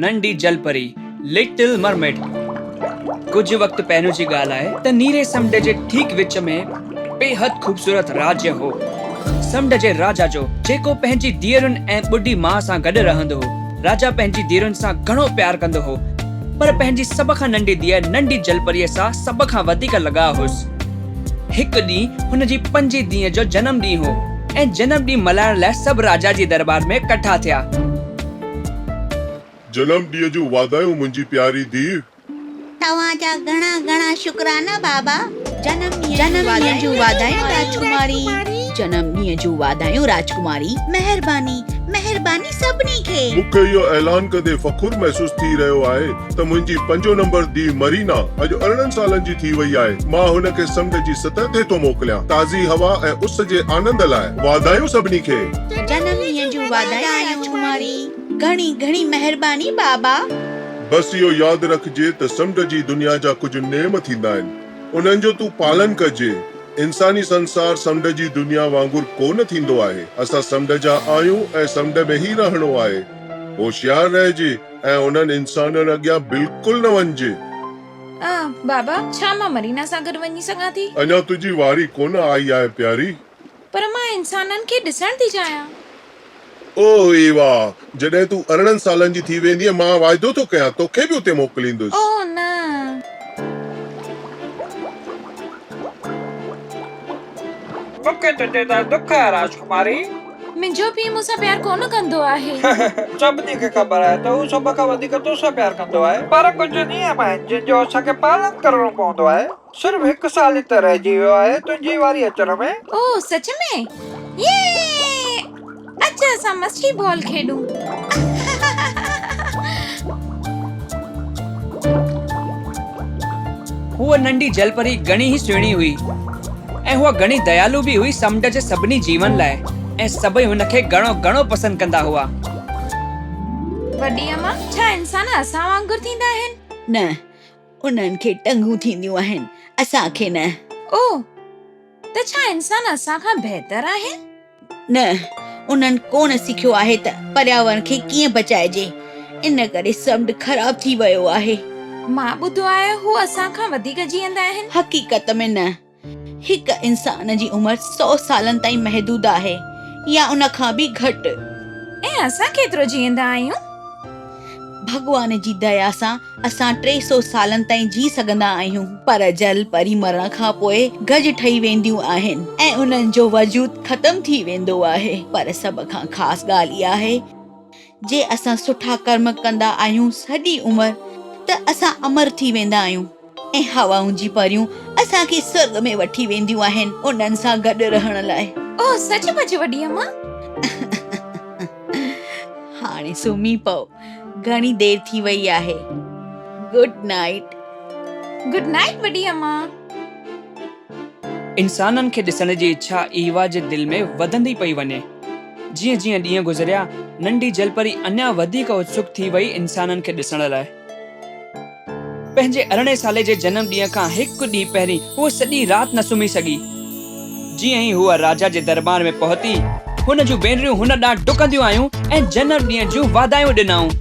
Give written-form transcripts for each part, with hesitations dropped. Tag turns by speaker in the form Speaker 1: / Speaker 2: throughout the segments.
Speaker 1: ننڍي جل پري، Little Mermaid، ڪجهه وقت پهريون جي ڳالهه آهي ته نيري سمنڊ جي ٺيڪ وچ ۾ بيحد خوبصورت راجيه هو. سمنڊ جي راجا جو، جيڪو پنهنجي ڌيئرن ۽ ٻڍي ماء سان گڏ رهندو هو. راجا پنهنجي ڌيئرن سان گهڻو پيار ڪندو هو، پر پنهنجي سڀ کان ننڍي ڌيء ننڍي جل پريء سان سڀ کان وڌيڪ لڳاء هيس. هڪ ڏينهن هن جي پنجين ڌيء جو جنم ڏينهن هو ۽ جنم ڏينهن ملهائڻ لاء سڀ راجا جي درٻار ۾ ڪٺا ٿيا.
Speaker 2: جنم ڏينهن جون واڌايون منهنجي پياري ڌيء.
Speaker 3: توهان جا گهڻا گهڻا شڪرانا بابا. جنم ڏينهن جون واڌايون راجڪماري.
Speaker 4: جنم ڏينهن جون واڌايون راجڪماري.
Speaker 3: مهرباني مهرباني سڀني کي.
Speaker 2: مون کي اهو اعلان ڪندي فخر محسوس ٿي رهيو آهي ته منهنجي پنجون نمبر ڌيء مرينا اڄ 18 سالن جي ٿي وئي آهي. مان هن کي سمنڊ جي سطح تي ٿو موڪليان تازي هوا ۽ اس جي آنند لاء. واڌايون سڀني کي.
Speaker 3: جنم ڏينهن جون واڌايون راجڪماري. گهڻي گهڻي مهرباني بابا.
Speaker 2: بس اهو ياد رکجي ته سمنڊ جي دنيا جا ڪجهه نيم ٿيندا آهن. انهن جو تون پالن ڪجي. انساني سنسار سمنڊ جي دنيا وانگر ڪو نه ٿيندو آهي. اسان سمنڊ جا آهيون ۽ سمنڊ ۾ ئي رهڻو آهي. هوشيار رهجي ۽ انهن انسانن اڳيان بلڪل نه وڃجي.
Speaker 5: بابا، ڇا مان مرينا سان گڏ وڃي سگهان ٿي؟
Speaker 2: اڃا تنهنجي واري ڪونه آئي آهي پياري.
Speaker 5: پر مان انسانن کي ڏسڻ ٿي چاهيان.
Speaker 2: اوه ايوا، جڏهن تون 18 سالن جي ٿي ويندينء، مان واعدو ٿو ڪيان، توکي به اتي موڪليندس.
Speaker 5: اوه نه!
Speaker 6: مون کي تنهنجي لاء دک آهي راجڪماري.
Speaker 5: منهنجو پيء مون سان پيار ڪونه ڪندو آهي.
Speaker 6: سڀني کي خبر آهي ته هو سڀ کان وڌيڪ تو سان پيار ڪندو آهي. پر ڪجهه نيم آهن جن جو اسان کي پالن ڪرڻو پوندو آهي. صرف هڪ سال ئي ته رهجي ويو آهي تنهنجي واري اچڻ ۾.
Speaker 5: اوه سچ ۾؟ يي! اچ اسان مڇي بال کيڏون.
Speaker 1: هوء ننڍي جلپري گهڻي ئي سهڻي هئي ۽ هوء گهڻي ديالو به هئي سمنڊ جي سڀني جيون لاء ۽ سڀئي هن کي گهڻو گهڻو پسند ڪندا هئا.
Speaker 5: وڏي امان، ڇا انسان اسان وانگر ٿيندا آهن؟
Speaker 4: نه، انهن کي ٽنگون ٿينديون آهن، اسان کي نه.
Speaker 5: اوه، ته ڇا انسان اسان کان بهتر آهن؟
Speaker 4: نه، انهن ڪونه سکيو آهي ته پرياورڻ کي ڪيئن بچائجي، ان ڪري سمنڊ خراب ٿي ويو آهي.
Speaker 5: مان ٻڌو آهي هو اسان کان وڌيڪ جيئندا آهن.
Speaker 4: حقيقت ۾ نه. هڪ انسان جي عمر سئو سالن تائين محدود آهي يا ان کان به گهٽ.
Speaker 5: ۽ اسان ڪيترو جيئندا آهيون؟
Speaker 4: ڀڳوان جي ديا سان اسان 300 سالن تائين جي سگهندا آهيون. پر جل پري مرڻ کان پوء گج ٺهي وينديون آهن ۽ انهن جو وجود ختم ٿي ويندو آهي. پر سڀ کان خاص ڳالهه اها آهي جي اسان سٺا ڪرم ڪندا آهيون سڄي عمر ته اسان امر ٿي ويندا آهيون. ۽ هوائن جي پريون اسان کي سرڳ ۾ وٺي وينديون آهن انهن سان گڏ رهڻ لاء.
Speaker 5: اوه سچ پچ وڏي امان.
Speaker 4: هاڻي سمهي پئو گهڻي دير ٿي وئي آهي. Good night.
Speaker 5: Good night وڏي امان.
Speaker 1: انسانن کي ڏسڻ جي اڇا ايوا جي دل ۾ وڌندي پئي وڃي. جيئن جيئن ڏينهن گذريا، ننڍي جلپري اڃا وڌيڪ اتسڪ ٿي وئي انسانن کي ڏسڻ لاء. پنهنجي ارڙهين سالي جي جنم ڏينهن کان هڪ ڏينهن پهرين هوء سڄي رات نه سمهي سگهي. جيئن ئي هوء راجا جي درٻار ۾ پهتي، هن جون ڀينريون هن ڏانهن ڊڪنديون آيون ۽ جنم ڏينهن جون واڌايون ڏنائون.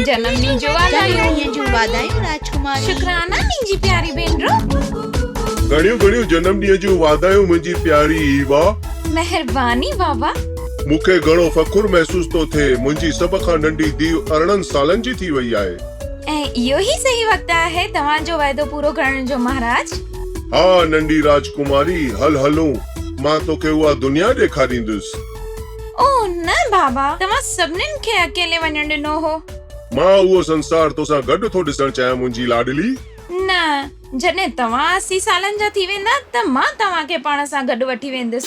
Speaker 5: جنم ڏينهن جون
Speaker 3: جنم ڏينهن جون واڌايون راجڪماري.
Speaker 5: شڪرانا منهنجي پياري ڀينرو.
Speaker 2: گهڻيون گهڻيون جنم ڏينهن جون واڌايون منهنجي پياري ايوا.
Speaker 5: مهرباني بابا.
Speaker 2: مون کي گهڻو فخر محسوس ٿو ٿئي، منهنجي سڀ کان ننڍي ڌيء 18 سالن جي ٿي وئي آهي.
Speaker 5: ۽ اهو ئي صحيح وقت آهي توهان جو وعدو پورو ڪرڻ جو مهاراج.
Speaker 2: ها ننڍي راجڪماري، هل هلون، مان توکي اها دنيا ڏيکاريندس.
Speaker 5: اوه نه بابا، توهان سڀنين کي اڪيلي وڃڻ ڏنو هو.
Speaker 2: مان اهو سنسار توسان گڏ ٿو ڏسڻ چاهيان منهنجي لاڏلي.
Speaker 5: نه، جڏهن توهان 80 سالن جا ٿي ويندا ته مان توهان کي پاڻ سان گڏ وٺي ويندس.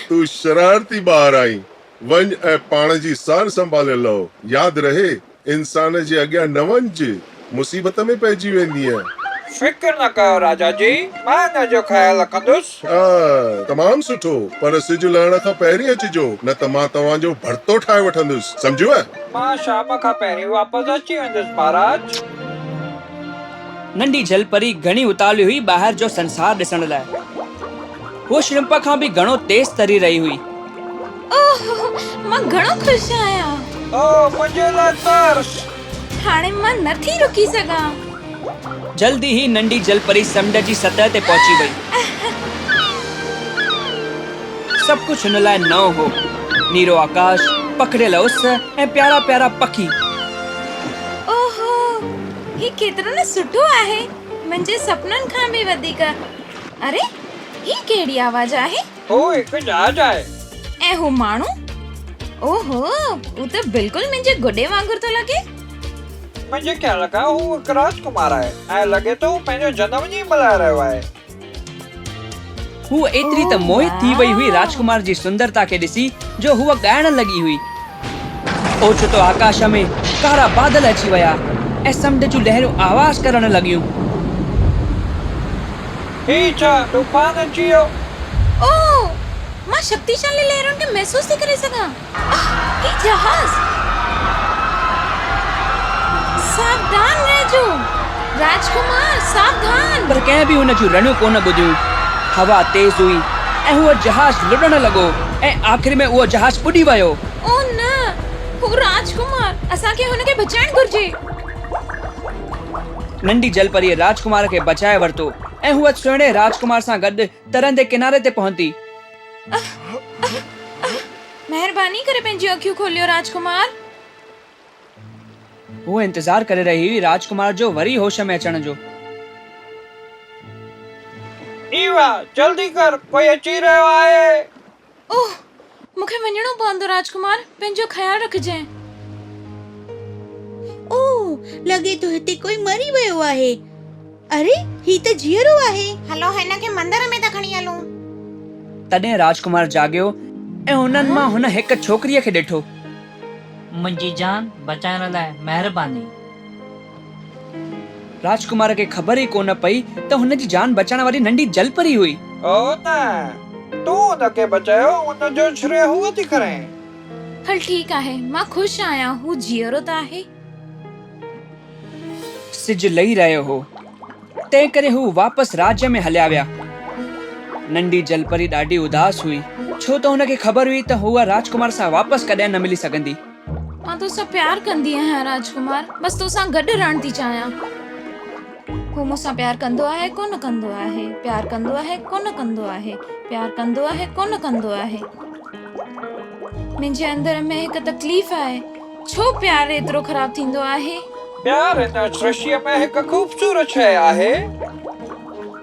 Speaker 2: تون شرارتي ٻار آهين. وڃ ۽ پاڻ جي سار سنڀالي لهو. ياد رهي، انسان جي اڳيان نه وڃج، مصيبت ۾ پئجي ويندينء.
Speaker 6: فڪر نه ڪيو راجا جي، مان ان جو خيال رکندس.
Speaker 2: ها، تمام سٺو، پر سج لهڻ کان پهرين اچجو، نه ته مان توهان جو ڀرتو ٺاهي وٺندس، سمجهيوء؟
Speaker 6: مان شام کان پهرين واپس اچي ويندس مهاراج.
Speaker 1: ننڍي جل پري گهڻي اتاولي هئي ٻاهر جو سنسار ڏسڻ لاء. هوء شرمپ کان به گهڻو تيز تري رهي هئي.
Speaker 5: اوه، مان گهڻو خوش آهيان.
Speaker 6: او، منهنجي لاء ترس!
Speaker 5: هاڻي مان نه ٿي رڪي سگهان.
Speaker 1: جلدي ئي ننڍي جلپري سمنڊ جي سطح تي پهچي وئي. سڀ ڪجهه هن لاء نئون هو. نيرو آڪاش، پکڙيل اس ۽ پيارا پيارا پکي.
Speaker 5: اوهو! هي ڪيترو نه سٺو آهي! منهنجي سپنن کان به وڌيڪ. اري! هي ڪهڙي آواز آهي؟
Speaker 6: هو هڪ جهاز آهي.
Speaker 5: ۽ هو ماڻهو؟ اوهو! هو ته بلڪل منهنجي گڏي وانگر ٿو لڳي.
Speaker 6: منهنجي خيال کان هو هڪ راجڪمار آهي ۽ لڳي ٿو هو پنهنجو جنم ڏينهن ملهائي رهيو آهي.
Speaker 1: هوء ايتري ته موهت ٿي وئي هئي راجڪمار جي سندرتا کي ڏسي جو هوء ڳائڻ لڳي هئي. اوچتو آڪاش ۾ ڪارا بادل اچي ويا ۽ سمنڊ جون لهرون آواز ڪرڻ لڳيون.
Speaker 6: هي ڇا، طوفان اچي ويو!
Speaker 5: اوه! مان شڪتيشالي لهرن کي محسوس ٿي ڪري سگهان. آه! هي جهاز! ساوڌان رهجو! راجڪمار، ساوڌان!
Speaker 1: پر ڪنهن به هن جون رڙيون ڪونه ٻڌيون. هوا تيز هئي ۽ هو جهاز لڏڻ لڳو ۽ آخر ۾ اهو جهاز ٻڏي ويو.
Speaker 5: او نه! هو راجڪمار! اسان کي هن کي بچائڻ گهرجي!
Speaker 1: ننڍي جلپريء راجڪمار کي بچائي ورتو ۽ هوء سهڻي راجڪمار سان گڏ ترندي ڪناري تي پهتي.
Speaker 5: مهرباني ڪري پنهنجيون اکيون کوليو راجڪمار.
Speaker 1: هوء انتظار ڪري رهي هئي راجڪمار جو وري هوش ۾ اچڻ جو.
Speaker 6: ايوا، جلدي ڪر، ڪوئي اچي رهيو آهي.
Speaker 5: اوه، مون کي وڃڻو پوندو راجڪمار، پنهنجو خيال رکجانء.
Speaker 3: اوه، لڳي ٿو هتي ڪوئي مري ويو آهي. اري، هي ته جيئرو آهي.
Speaker 7: هلو هن کي مندر ۾ ٿا کڻي هلون.
Speaker 1: تڏهن راجڪمار جاڳيو ۽ انهن مان هن هڪ ڇوڪريء کي ڏٺو.
Speaker 8: منهنجي جان بچائڻ لاء مهرباني.
Speaker 1: راجڪمار کي خبر ئي ڪونه پئي ته هن جي جان بچائڻ واري ننڍي جلپري هئي.
Speaker 6: او نه، تون هن کي بچايو، ان جو شريه هوء ٿي کڻي.
Speaker 5: هل ٺيڪ آهي، مان خوش آهيان، هو جيئرو ته آهي.
Speaker 1: سج لهي رهيو هو، تنهنڪري هو واپس راڄ ۾ هليا ويا. ننڍي جلپري ڏاڍي اداس هئي، ڇو ته هن کي خبر هئي ته هوء راجڪمار سان واپس ڪڏهن نه ملي سگهندي.
Speaker 5: مان توسان پيار ڪندي آهيان راجڪمار، بس توسان گڏ رهڻ ٿي چاهيان. هو مون سان پيار ڪندو آهي ڪونه ڪندو آهي، پيار ڪندو آهي ڪونه ڪندو آهي، پيار ڪندو آهي ڪونه ڪندو آهي. منهنجي اندر ۾ هڪ تڪليف آهي. ڇو پيار ايترو خراب ٿيندو آهي؟
Speaker 6: پيار هن سرشٽيء ۾ هڪ خوبصورت شيء آهي.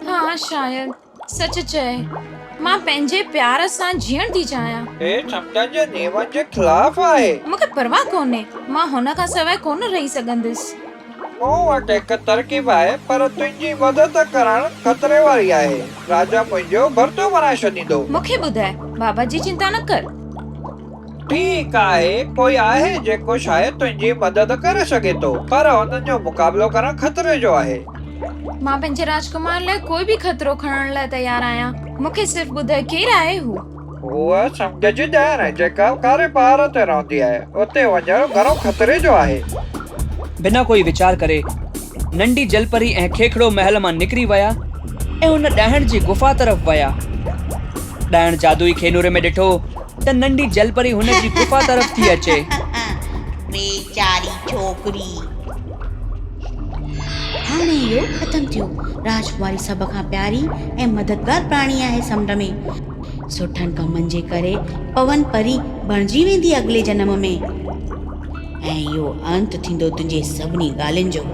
Speaker 5: ها شايد، سچ چئه. مان پنهنجي پيار سان جيئڻ ٿي چاهيان.
Speaker 6: هي سمجهڻ جي نيمن جي خلاف آهي.
Speaker 5: مون کي پرواهه ڪونهي. مان هن کان سواء ڪونه رهي سگهندس.
Speaker 6: مون وٽ هڪ ترڪيب آهي، پر تنهنجي مدد ڪرڻ خطري واري آهي. راجا منهنجو ڀرتو بڻائي ڇڏيندو.
Speaker 5: مون کي ٻڌاء، بابا جي چنتا نه ڪر.
Speaker 6: ٺيڪ آهي، ڪوئي آهي جيڪو شايد تنهنجي مدد ڪري سگهي ٿو، پر هن جو مقابلو ڪرڻ خطري جو آهي.
Speaker 5: مان پنهنجي راجڪمار لاء ڪوئي به خطرو کڻڻ لاء تيار آهيان. مون کي صرف ٻڌاء ڪير آهي هو؟
Speaker 6: هوء سمنڊ جي ڏائڻ آهي، جيڪا ڪاري پهاڙ تي رهندي آهي. اتي وڃڻ گهڻو خطري جو آهي.
Speaker 1: بنا ڪوئي ويچار ڪري، ننڍي جلپري ۽ کيکڙو محل مان نڪري ويا ۽ ان ڏائڻ جي گفا طرف ويا. ڏائڻ جادوئي کينوري ۾ ڏٺو ته ننڍي جلپري هن جي گفا طرف ٿي اچي.
Speaker 3: ويچاري ڇوڪري. هاڻي اهو ختم ٿيو. راجڪماري سڀ کان پياري ۽ مددگار پراڻي آهي سمنڊ ۾. سٺن ڪمن جي ڪري پون پري بڻجي ويندي اڳلي جنم ۾. ۽ اهو انت ٿيندو تنهنجي سڀني ڳالهين جو.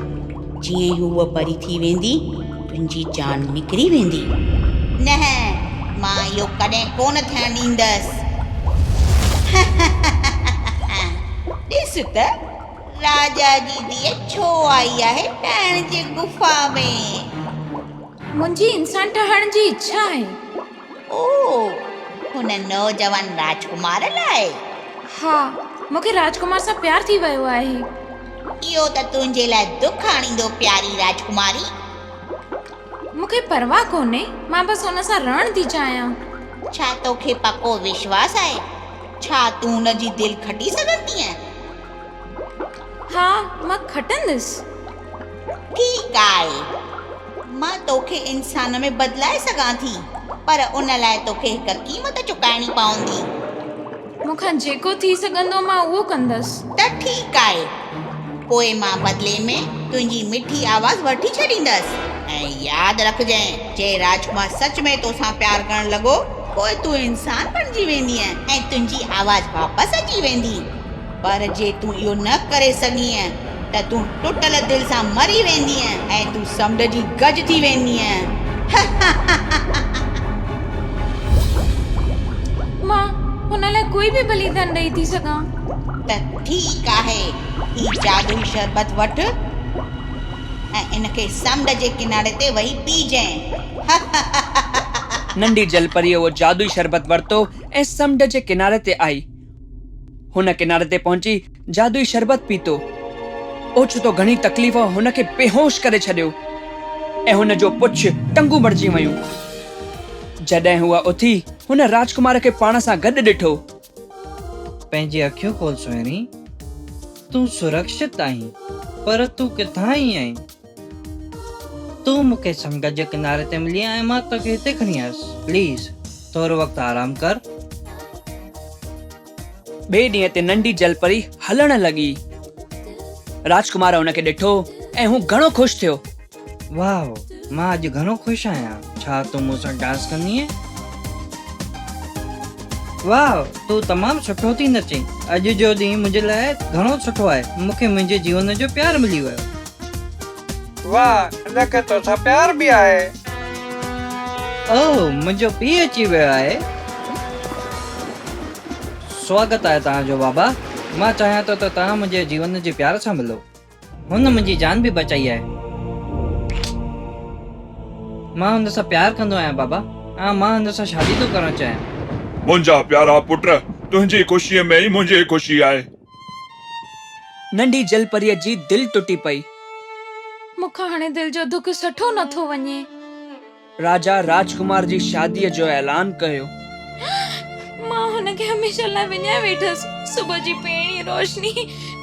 Speaker 3: جيئن ئي هوء پري ٿي ويندي، تنهنجي جان نڪري ويندي. نه، مان اهو ڪڏهن ڪونه ٿيڻ ڏيندس. ڏس ته راجا جي ڌيء ڇو آئي آهي ڏائڻ جي غفا ۾.
Speaker 5: منهنجي انسان ٺهڻ جي اڇا آهي.
Speaker 3: او، هن نوجوان راجڪمار لاء؟
Speaker 5: ها، مون کي راجڪمار سان پيار ٿي ويو آهي.
Speaker 3: اهو ته تنهنجي لاء دک آڻيندو پياري راجڪماري.
Speaker 5: مون کي پرواهه ڪونهي، مان بس هن سان رهڻ ٿي چاهيان.
Speaker 3: ڇا توکي پڪو وشواس آهي؟ ڇا تون هن جي دل کٽي سگهندينء؟
Speaker 5: ها، مان کٽندس.
Speaker 3: ٺيڪ آهي، مان توکي انسان ۾ بدلائي سگهان ٿي، پر ان لاء توکي هڪ قيمت چڪائڻي پوندي.
Speaker 5: مون کان جيڪو ٿي سگهندو مان اهو ڪندس.
Speaker 7: ته ٺيڪ آهي. پوء مان بدلي ۾ تنهنجي مٺي آواز وٺي ڇڏيندس. ۽ ياد رکجانء، جي راجڪمار سچ ۾ توسان پيار ڪرڻ لڳو، پوء تون انسان بڻجي ويندينء ۽ تنهنجي آواز واپس اچي ويندي. پر جي تون اهو نه ڪري سگهينء ته تون ٽٽل دل سان مري ويندينء ۽ تون سمنڊ جي گج ٿي ويندينء.
Speaker 5: مان هن لاء ڪوئي به بليدان ڏئي ٿي سگهان.
Speaker 7: ته ٺيڪ آهي، هي جادوئي شربت وٺ ۽ ان کي سمنڊ جي ڪناري تي ويهي پيئجانء.
Speaker 1: ننڍي جلپريء اهو جادوئي شربت ورتو ۽ سمنڊ جي ڪناري تي آئي. هن ڪناري تي پهچي جادوئي شربت پيتو. اوچتو گهڻي تڪليف هن کي بيهوش ڪري ڇڏيو ۽ هن جو پڇ ٽنگون بڻجي ويون. جڏهن هوء اٿي، هن راجڪمار کي پاڻ سان گڏ ڏٺو.
Speaker 9: پنهنجي اکيون کول سهڻي، تون سرڪشت آهين، پر تون ڪٿان آئي آهين؟ تون مون کي سمنڊ جي ڪناري تي ملين ۽ مان توکي هتي کڻي آيس. پليز ٿورو وقت آرام ڪر.
Speaker 1: ٻئي ڏينهن تي ننڍي جلپري هلڻ لڳي. راجڪمار هن کي ڏٺو ۽ هو گهڻو خوش ٿيو.
Speaker 9: واهه، مان اڄ گهڻو خوش آهيان. ڇا تون مون سان ڊانس ڪندينء؟ واهه، تون تمام سٺو ٿي نچين. اڄ جو ڏينهن منهنجي لاء گهڻو سٺو آهي. مون کي منهنجي جيون جو پيار ملي ويو.
Speaker 6: واهه، هن کي توسان پيار به آهي.
Speaker 9: اوه، منهنجو پيء اچي ويو آهي. سواگت آهي توهان جو بابا. مان چاهيان ٿو ته توهان منهنجي جيون جي پيار سان ملو. هن منهنجي جان به بچائي آهي. مان هن سان پيار ڪندو آهيان بابا ۽ مان هن سان شادي ٿو ڪرڻ چاهيان.
Speaker 10: منهنجا پيارا پٽ، تنهنجي خوشيء ۾ ئي منهنجي خوشي آهي.
Speaker 1: ننڍي جلپريء جي دل ٽٽي پئي.
Speaker 5: مون کان هاڻي دل جو دک سٺو نه ٿو وڃي.
Speaker 1: راجا راجڪمار جي شاديء جو اعلان ڪيو.
Speaker 5: مان هن کي هميشه لاء وڃائي ويٺس. صبح جي پهرين روشني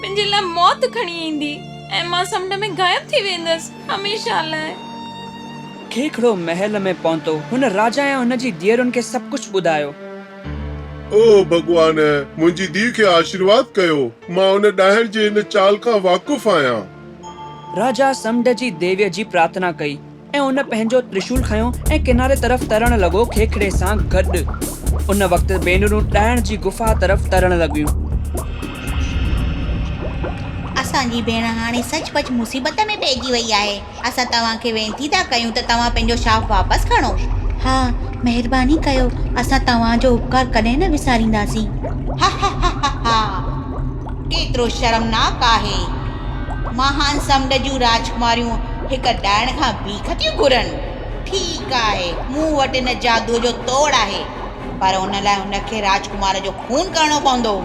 Speaker 5: منهنجي لاء موت کڻي ايندي ۽ مان سمنڊ ۾ غائب ٿي ويندس هميشه لاء.
Speaker 1: کيکڙو محل ۾ پهتو. هن راجا ۽ هن جي ڌيئرن کي سڀ ڪجهه ٻڌايو.
Speaker 2: او ڀڳوان! منهنجي ڌيء کي آشيرواد ڪيو. مان ان ڏاهر جي هن چال کان واقف آهيان.
Speaker 1: راجا سمنڊ جي ديويء جي پرارٿنا ڪئي. ۽ هن پنهنجو ترشول کنيو ۽ ڪناري طرف ترڻ لڳو کيکڙي سان گڏ. ان وقت ڀينرون ڏائڻ جي گفا طرف ترڻ لڳيون.
Speaker 7: اسان جي ڀيڻ هاڻي سچ پچ مصيبت ۾ پئجي وئي آهي. اسان توهان کي وينتي ٿا ڪيون ته توهان پنهنجو شاپ واپس کڻو.
Speaker 3: ها، مهرباني ڪيو، اسان توهان جو اپڪار ڪڏهن نه وسارينداسين.
Speaker 7: هاهاهاها! ڪيترو شرمناڪ آهي. مهان سمنڊ جون راجڪماريون هڪ ڏائڻ کان ڀيک ٿيون گهرن. ٺيڪ آهي، مون وٽ ان جادوء جو توڙ آهي، پر ان لاء هن کي راجڪمار جو خون ڪرڻو پوندو.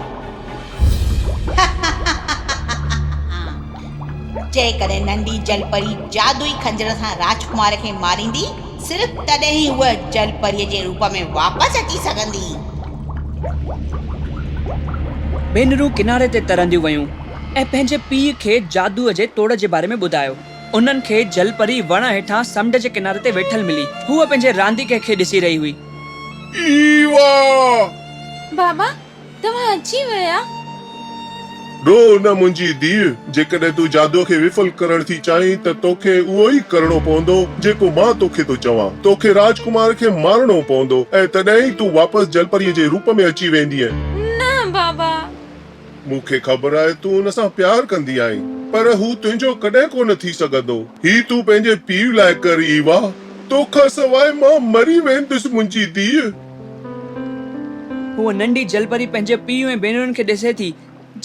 Speaker 7: جيڪڏهن ننڍي جلپري جادوئي خنجر سان راجڪمار کي ماريندي، صرف تڏهن ئي هوء جلپريء جي روپ ۾ واپس اچي سگهندي.
Speaker 1: ڀينرون ڪناري تي ترنديون ويون ۽ پنهنجي پيء کي جادوء جي توڙ جي باري ۾ ٻڌايو. انهن کي جلپري وڻ هيٺان سمنڊ جي ڪناري تي ويٺل ملي. هوء پنهنجي رانديڪي کي ڏسي رهي هئي.
Speaker 2: ايوا!
Speaker 5: بابا، توهان اچي ويا؟
Speaker 2: روء نه منهنجي ڌيء، جيڪڏهن تون جادوء کي وڦل ڪرڻ ٿي چاهين ته توکي اهو ئي ڪرڻو پوندو جيڪو مان توکي ٿو چوان. توکي راجڪمار کي مارڻو پوندو ۽ تڏهن ئي تون واپس جلپريء جي روپ ۾ اچي ويندينء.
Speaker 5: نه بابا!
Speaker 2: مون کي خبر آهي تون هن سان پيار ڪندي آهين، پر هو تنهنجو ڪڏهن ڪونه ٿي سگهندو. هي تون پنهنجي پيء لاء ڪر ايوا! توکان سواء مان مري ويندس منهنجي ڌيء.
Speaker 1: هوء ننڍي جلپري پنهنجي پيء ۽ ڀينرن کي ڏسي ٿي،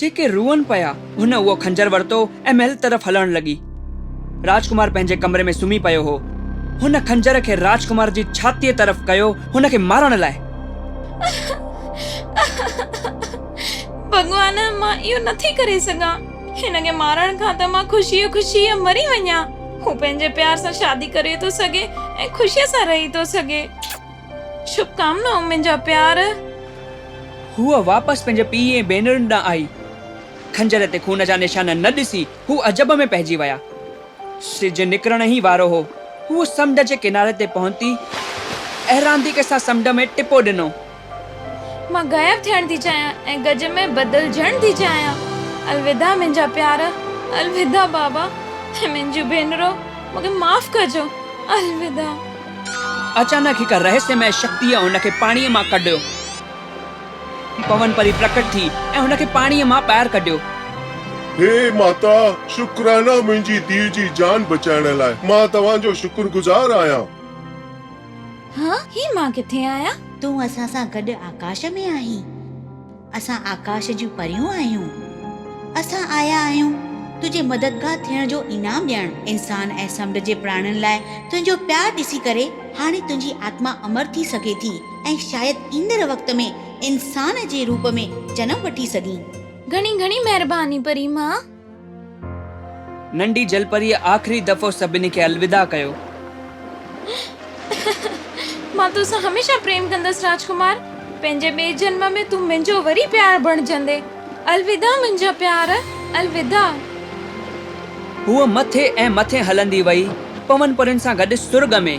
Speaker 1: جيڪي روئن پيا. هن اهو خنجر ورتو ۽ محل طرف هلڻ لڳي. راجڪمار پنهنجي ڪمري ۾ سمهي پيو هو. هن خنجر کي راجڪمار جي ڇاتيء طرف ڪيو، هن کي مارڻ لاء.
Speaker 5: ڀڳوان، مان اهو نٿي ڪري سگهان. هن کي مارڻ کان ته مان خوشيء خوشيء مري وڃان. هو پنهنجي پيار سان شادي ڪري ٿو سگهي ۽ خوشيء سان رهي ٿو سگهي. شڀ ڪامنائون منهنجا پيار.
Speaker 1: هوء واپس پنهنجي پيء ۽ ڀينرن ڏانهن آئي. خنجر تي خون جا نشان نه ڏسي هو عجب ۾ پئجي ويا. سج نڪرڻ ئي وارو هو. هوء سمنڊ جي ڪناري تي پهتي ۽ رانديڪي سان سمنڊ ۾ ٽپو ڏنو.
Speaker 5: مان غائب ٿيڻ ٿي چاهيان ۽ گج ۾ بدلجڻ ٿي چاهيان. الوداع منهنجا پيار، الوداع بابا ۽ منهنجيون ڀينرو، مون کي معاف ڪجو، الوداع.
Speaker 1: اچانڪ هڪ رهسيمئي شڪتيء هن کي پاڻيء مان ڪڍيو. پون پري پرڪٽ ٿي ۽ هن کي پاڻيء مان ٻاهر ڪڍيو.
Speaker 2: هي ماتا! شڪرانا منهنجي ڌيء جي جان بچائڻ لاء. مان توهان جو شڪرگذار آهيان.
Speaker 5: ها، هي مان ڪٿي آهيان؟
Speaker 3: تون اسان سان گڏ آڪاش ۾ آهين. اسان آڪاش جون پريون آهيون. اسان آيا آهيون تنهنجي مددگار ٿيڻ جو انعام ڏيڻ. انسان ۽ سمنڊ جي پراڻين لاء تنهنجو پيار ڏسي ڪري هاڻي تنهنجي آتما امر ٿي سگهي ٿي ۽ شايد ايندڙ وقت ۾ انسان جي روپ ۾ جنم وٺي سگهين.
Speaker 5: گهڻي گهڻي مهرباني پري ماء.
Speaker 1: ننڍي جلپريء آخري دفعو سڀني کي الوداع ڪيو.
Speaker 5: مان توسان هميشه پريم ڪندس راجڪمار. پنهنجي ٻئي جنم ۾ تون منهنجو وري پيار بڻجندين. الوداع منهنجا پيار، الوداع.
Speaker 1: هوء مٿي ۽ مٿي هلندي وئي، پون پرين سان گڏ سرڳ ۾.